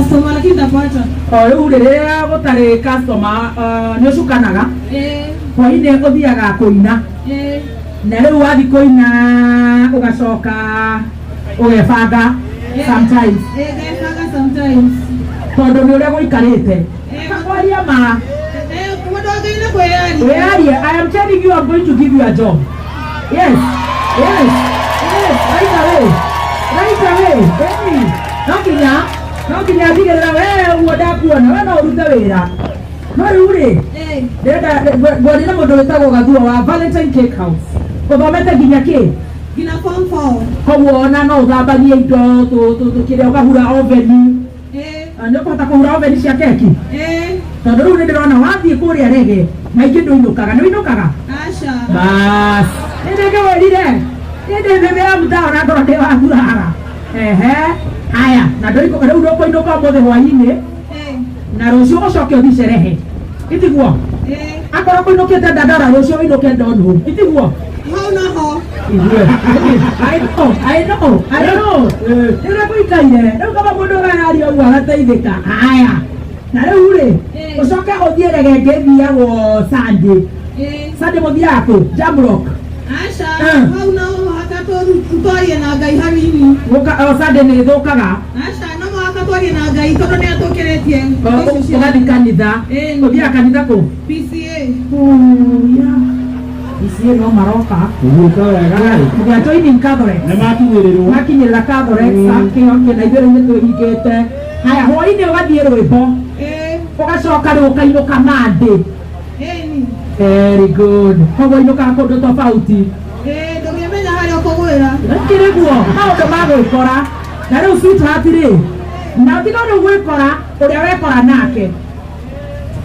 customer lakini ndapata. O rĩu rĩ, rĩrĩa gũtarĩ customer, nĩ ũcukanaga? Ĩĩ. Hwainĩ ũthiaga kũina? Ĩĩ. Na rĩu wathiĩ kũina ũgacoka ũgebanga sometimes? Ĩĩ, ngebanga sometimes. Tondũ nĩ ũrĩa gũikarĩte. Ĩĩ. Kwaria ma. Ĩĩ, mũndũ wa Ngai nĩ kwĩyaria. Wĩyarie. I am telling you, I'm going to give you a job. Yes, right away, right away. Ĩni no nginya ndigĩrĩra we ũguo ndakuona we no ũrute wĩra. No rĩu rĩ, Ĩĩ. ndĩrenda ngwarĩre mũndũ wĩtagwo Gathua wa Valentine Cake House. Ũthomete nginya kĩ? Nginya form 4. Koguo ona no ũthambagie indo tũkĩrĩa, ũkahura oven? Ĩĩ. Nĩ ũkũhota kũhura oven cia keki? Ĩĩ. Tondũ rĩu nĩ ndĩrona wathiĩ kũrĩa rege maingĩ ndũinũkaga. Nĩ ũinũkaga? Aca. Bas, nĩ ndĩkĩwĩrire ĩndĩ thĩ ya mtaa ona ngorwo ndĩ wa ngurara. Ehe, haya, na rĩu ndũkũinũka ũmũthĩ hwainĩ? Ĩĩ. Na rũciũ ũcoke ũthiĩ cerehe, itiguo? Ĩĩ. Akorwo kũinũkĩte Dandora, rũciũ ũinũke Donholm, itiguo? Hau naho. Igue. I know, I know, I know. Rĩrĩa kũikaire, rĩu kaba mũndũ ũrayaria ũguo agateithĩka. Haya. Na rĩu rĩ, ũcoke ũthiĩ rege ĩngĩ ĩthiagwo Sunday. Ĩĩ. Sunday mũthiaga kũ? Jamrock? Aca. Eh. Hau no mũhaka twarie na Ngai hanini. Gũka, o Sunday nĩ ĩthũkaga. Aca, no mũhaka twarie na Ngai tondũ nĩ atũkĩrĩtie. Ũgathiĩ kanitha. Ĩĩ. Ũthiaga kanitha kũ? PCA. Oh, yeah. PCA no maroka. Ũguĩka wega ĩ. We are joining Catholics. Nĩ makinyĩrĩrwo. Makinyĩrĩra Catholics. Okay, na ithuĩ rĩu nĩ twĩhingĩte. Haya, hwainĩ ũgathiĩ rwĩmbo. Ĩĩ. Ũgacoka rĩu ũkainũka Monday. Ĩni. Very good. Koguo inũkaga kũndũ tofauti. Ĩĩ, ndũngĩmenya harĩa ũkũgwĩra. Kĩrĩguo maũndũ ma gwĩkora. Na rĩu sweetheart rĩ, na tiga rĩu gwĩkora ũrĩa wekora nake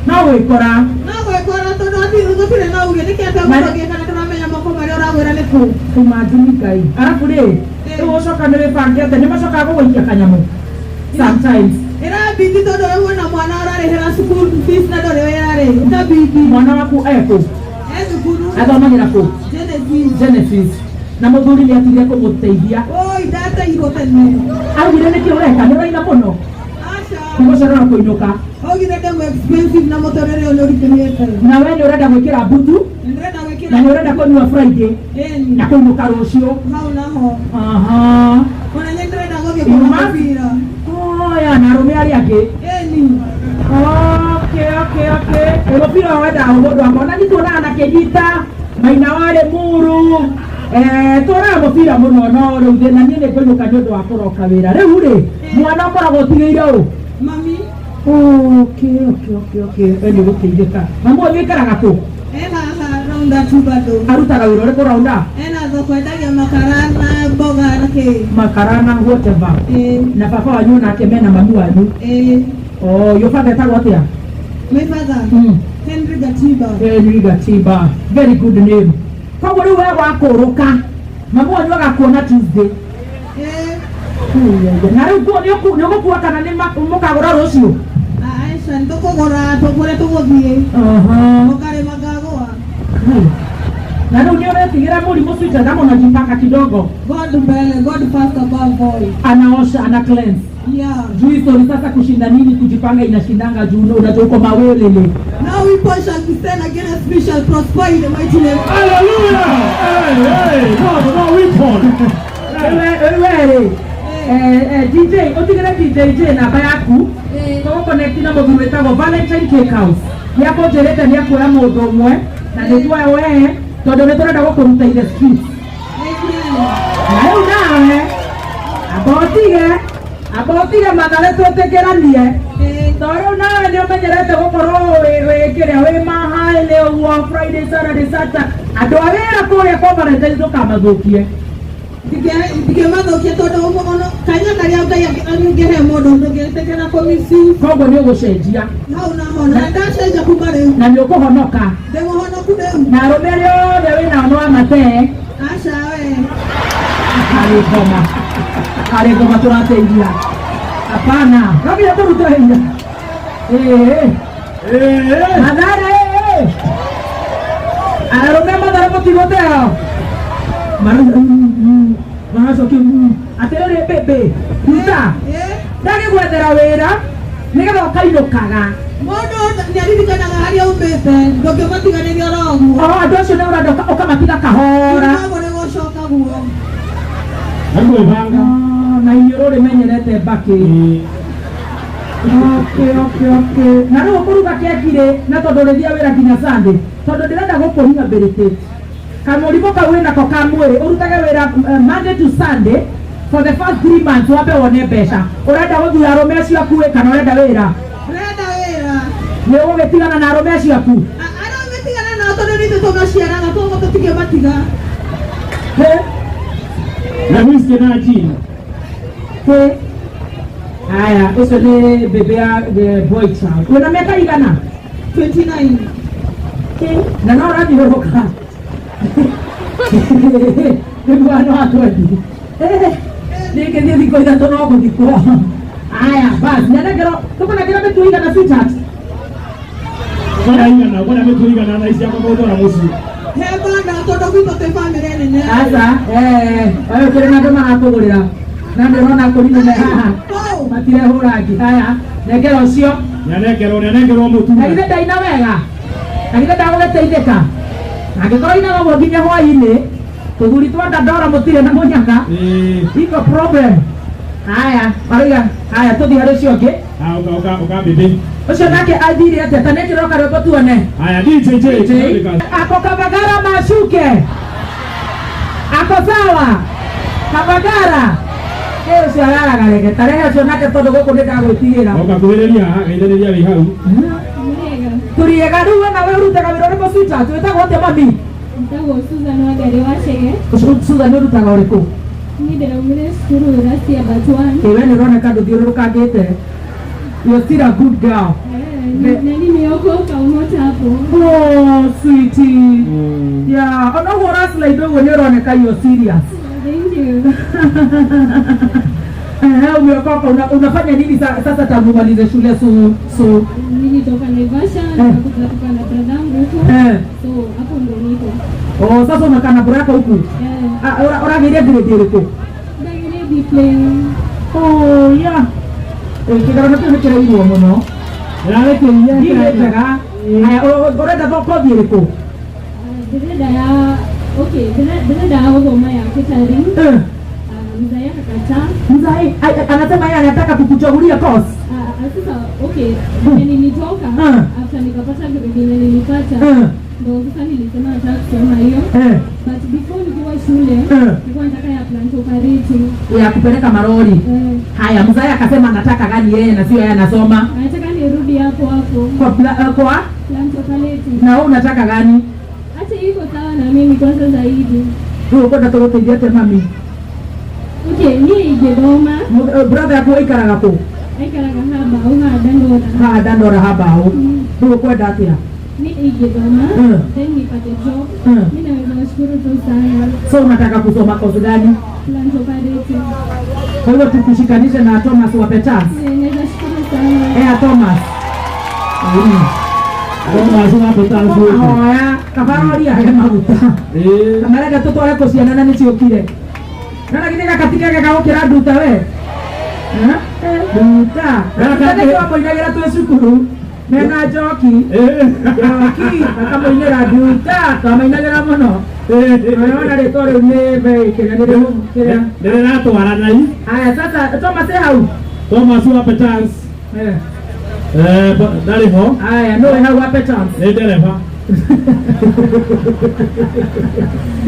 no gwĩkora. No gwĩkora tondũ gũtirĩ na uge nĩkĩ atagũtũgĩa kana tũramenya moko marĩa ũragwĩra nĩ kũ. Imagine Ngai. Arabu rĩ, rĩu ũcoka nĩ wĩbangĩte, nĩ macokaga gũgũikia kanyamũ sometimes? Ĩrabidi tondũ we wona mwana ũrarĩhĩra cukuru fees na ndũrĩ wĩra rĩ, ĩtabidi. Mwana waku ekũ? E thukuru. Athomagĩra kũ? Genesis. Genesis. Na mũthuri nĩ atigire kũmũteithia? Oi, ndateirwo tene. Augire nĩkĩ ũreka, nĩ ũraina mũno? Aca. Nĩgũcerera kũinũka? Augire ndĩ expensive na mũtũrĩre ũyũ nĩ ũritũhĩte. Na we nĩ ũrenda gwĩkĩra mbutu? Nĩ ndĩrenda gwĩkĩra. Na nĩ ũrenda kũnyua Friday? Ĩni. Na kũinũka rũciũ. Hau naho. Aha. Ona nĩ ndĩrenda gũthiĩ kũona mũbira. Oya, na arũme arĩa angĩ? Ĩni. Okay. Ĩ mũbira wendaga mũndũ akona nĩ tuonaga na kĩnyita maina warĩ muru, tuonaga mũbira mũno, no rĩu thĩna niĩ nĩ ngũinũka nĩ ũndũ wa kũroka wĩra. Rĩu rĩ, mwana ũkoragwo ũtigĩire ũ? Mami. Okay, we nĩ ũgũteithĩka. Mamu ũyũ wĩikaraga kũ? E haha round tu bado. Arutaga wĩra ũrĩkũ raunda? Ena thoko, endagia makara na mboga na kĩ. Makara na whatever. Ĩĩ. Na baba wanyu nake mena mamu wanyu? Ĩĩ. Oh, your father etagwo atĩa? My father. Henry Gatiba. Henry Gatiba, very good name. Koguo rĩu we wakũrũka, mamu wanyu agakuona Tuesday? Ĩĩ. Na rĩu nguo nĩ ũgũkua kana nĩ mũkagũra rũciũ? Aca, nĩ tũkũgũra tũkũrĩa tũgũthiĩ. Mũkarĩma ngagũa. Na rĩu nĩ ũretigĩra mũrimũ, sweetheart, ama unajipaka kidogo? God mbele, God first above all. Anaosha, ana cleanse? Yeah. Juu hizo sasa kushinda nini, kujipanga inashindanga juu unajua uko mawelele. No weapon shall be sent against me shall prosper in the mighty name. Hallelujah! Hey, hey, no, no weapon. Wewe DJ, ũtigĩre DJ J namba yaku. Tũgũconnect na mũthuri wĩtagwo Valentine Cake House. Nĩ akũnjĩrĩte nĩ akuoya mũndũ ũmwe na nĩtuoya wee tondũ nĩ tũrenda gũkũruta in the streets. Amen. Na rĩu nawe amba ũtige Mathare twĩtĩkĩranie, tondũ rĩu nawe nĩ ũmenyerete gũkorwo wĩ kĩrĩa wĩ mahaĩlĩ ũguo Friday, Saturday, Saturday. Andũ a wĩra kũrĩa kwa Valentine ndũkamathũkie. Ndingĩmathũkia tondũ ono kanya karĩa Ngai angĩhe mũndũ ndũngĩtĩkĩra kũmisi. Koguo nĩ ũgũcenjia. Hau naho na ndacenjia kuma rĩu. Na nĩ ũkũhonoka. Ndĩ mũhonoku rĩu. Na arũme arĩa othe wĩ nao no amatee? Aca we. Harĩ ngoma, harĩ ngoma tũrateithia. Hapana, no nginya tũrute hinya. Ĩĩ. Mathare ĩĩ. Arũme Mathare mũtigũteo maracokia atĩrĩrĩ, bĩbĩ ruta ndagĩgwethera wĩra. Nĩgetha ũkainũkaga. Mũndũ nĩaririkanaga harĩa umĩte, ndũngĩmatiganĩria oro ũguo. O andũ acio nĩ ũrenda ũkamatiga kahora. Noguo nĩgũcoka guo. Nĩngwĩbanga. Ah, na iniũrũ rĩmenyerete mbakĩ. Okay. Na rĩu ũkũruga keki rĩ, na tondũ ũrĩthiaga wĩra nginya Sunday, tondũ ndĩrenda gũkũ rehabilitate. Kamũrimũ kau wĩnako ka mwĩrĩ, ũrutage wĩra Monday to Sunday for the first 3 months, wambe wone mbeca. Ũrenda gũthura arũme acio aku ĩ, kana ũrenda wĩra? Ndĩrenda wĩra. Nĩ ũgũgĩtigana na arũme acio aku? Arĩa ũngĩtigana nao tondũ nĩ ithuĩ tũmaciaraga, koguo tũtingĩmatiga. Hĩ? Na whisky na gin. Hĩ? Haya, ũcio nĩ bebe ya the boy child. Wĩna mĩaka igana? 29. Na no ũrathiũrũrũka nĩguo no atwendi ningĩthiĩ thikũ 3 no gũthikwo. Aya bas, nyanengero tũkũnengera mĩtu igana, sweetheart. Kwenda igana, kwenda mĩtu igana na ici akwa gũtwara mũciĩ. He bana tondũ gwitũ twĩ bamĩrĩ nene. Aca, ũyũ kĩrĩ na andũ marakũgũrĩra na ndĩrona kũrinũ me haha Kũu. matirehũra ngi. Haya, nengera ũcio. Nĩanengerwo, nĩanengerwo mũtu. Na githĩ ndaina wega? Na githĩ ndagũgĩteithĩka? Angĩkorwo inaga ũguo nginya hwaĩ-inĩ, tũthuri twa Dandora mũtirĩ na mũnyaka. Iko problem. Haya, marauga haya, tũthiĩ harĩ ũcio ũngĩ. Ah, ũka, ũka, ũka bĩbĩ. Ũcio nake athire atĩa? Ta nĩkĩrwo karwĩmbo tuone. Haya, DJ J. Ako Kavagara mashuke, ako sawa Kavagara. Ĩ, ũcio araraga tarehe ũcio nake tondũ gũkũ nĩ ndagwĩtigĩra. Oka kuhĩrĩria haha, geithĩrĩria wĩ hau. Murega. Tũriega. Rĩu we nawe ũrutaga wĩra ũrĩkũ, sweetheart? Wĩtagwo atĩa, mami? Njĩtagwo Susan Wangari Wachege. Susan, ũrutaga ũrĩkũ? Niĩ ndĩraumire cukuru last year but one. Ĩ, we nĩ ũroneka ndũthiũrũrũkangĩte. You're still a good girl. Eh, na nimeokoka umoja hapo. Oh, sweetie. Yeah, ona ũguo ũraslide ũguo nĩ ũroneka you're serious. Thank you. Umeokoka. Unafanya nini sasa tangu umalize shule su Nilitoka Naivasha nikakuja kukaa na bradangu huko. So hapo ndo niko. Oh, sasa unakaa na brother huku? Eh. Ah, ũragĩire grade ĩrĩkũ? Ndagĩire B plain. Oh, yeah. Eh, kĩgeranio kĩu nĩ kĩrairwo mũno. Ĩrarĩkĩria. Ndirĩ njega. Haya, ũrenda kothi ĩrĩkũ? Ah, ndĩrenda ya okay, ndĩrenda ya gũthoma ya catering. Ah, mzee akakataa. Mzai anasema yeye anataka kukuchagulia course. Ah, ah, sasa okay, venye nilitoka after nikapata grade yenye nilipata, ndo sasa nilisema nataka kusoma hiyo. But before nikiwa shule nilikuwa nataka ya plant operating. Ya kupeleka marori. Eh. Haya, mzai akasema anataka gani yeye na sio yeye anasoma? Anataka nirudi hapo hapo. Kwa plant operating. Na wewe unataka gani? Hata iko sawa na mimi kwanza zaidi. Rĩu ũkwenda tũgũteithia atĩa, mami? Okay, niĩ ingĩthoma. Brother yaku aikaraga kũ? Aikaraga haba au haha Dandora. Haha Dandora habaũ. Rĩu ũkwenda atĩa? Mi ingĩthoma then nipate job. Mi naweza washukuru tu sana. So unataka kusoma kozi gani? Plant operating. Kwa hivyo tukushikanishe na Thomas wa Petans. Eh, naweza shukuru sana. Ea Thomas. Thomas wa Petans. Ahoya kabarori ahe maguta. Na marenda tũtware kũ ciana na nĩciũkire. Na githĩ gaka ti kega gagũkĩra nduta we? Eh? Nduta. Nduta nĩkĩo amũinagĩra twĩ cukuru. Mena njoki. Njoki akamũinĩra nduta, twamainagĩra mũno. Ona rĩtwa rĩu nĩ very kĩrĩa nĩ rĩu kĩrĩa. Nĩrĩratwarana i. Haya, sasa Thomas e hau. Thomas wa Petans. Eh. Eh, ndarĩ ho. Haya, no wĩ hau wa Petans. Nĩ ndereba.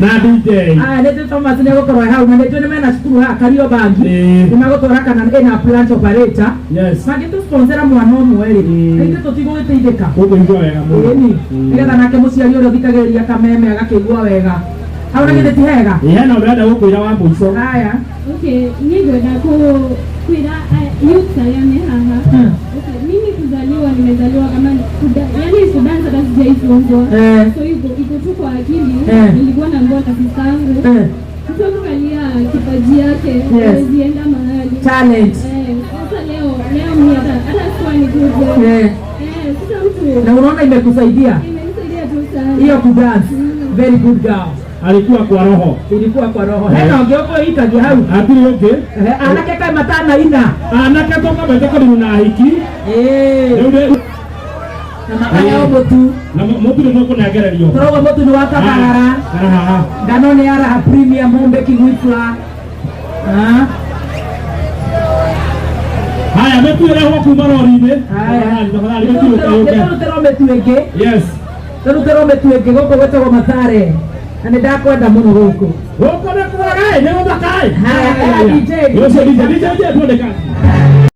Na DJ. Aya, nĩ Thomas nĩ egũkorwo e hau na nĩ nĩ mena cukuru haha Kariobangi. Nĩ magũtwara kana ĩna plant operator. Mangĩtũsponsora mwana ũmwe rĩ, ithuĩ tũtigũgĩteithĩka. Ũkũigua wega mũno. Ĩni nĩgetha nake mũciari ũrĩa ũthikagĩrĩria kameme agakĩigua wega. Hau na githĩ ti hega? Ĩ, hena ũndũ ũrenda gũkwĩra wa mũico. Haya. Okay, mi ngwenda kwira youth arĩa me haha. Okay, mimi kuzaliwa nimezaliwa kama yani kudance hata sijaifunzwa. So iko tu kwa akili. Nilikuwa naambiwa na sister yangu. Mtu akiangalia kipaji yake hawezi enda mahali. Talent. Eh, sasa leo mimi hata sikuwa nikuje. Eh, sasa mtu Na unaona imekusaidia? Imenisaidia tu sana. Hiyo kudance. Very good girl. Alikuwa kwa roho. Ilikuwa kwa roho. Hena ũngĩ ũkũhikagia hau? Hatirĩ ũngĩ. Anake kaĩ matanaina? Anake toka metĩkĩrĩrwo na ahiki. Rĩu Na makaheo mũtu. Na mũtu nĩ mũkũnengererio. Tũrauga mũtu nĩ wa Kabagara. Haha. Ngano nĩ ya Raha Premium Home Baking Wheat Flour. Ah. Haya, mĩtu ĩrehwo kuma rori-inĩ. Haya. Tafadhali, tafadhali, mĩtu yũke, yũke. Nĩtũrutĩrwo mĩtu ĩngĩ. Yes. Tũrutĩrwo mĩtu ĩngĩ gũkũ gwĩtagwo Mathare. Na nĩ ndakwenda mũno gũkũ. Gũkũ nĩ kwega ĩ, nĩ gũthaka ĩ. Haya, Haya. DJ. Ũcio DJ, DJ, DJ, tuone kazi.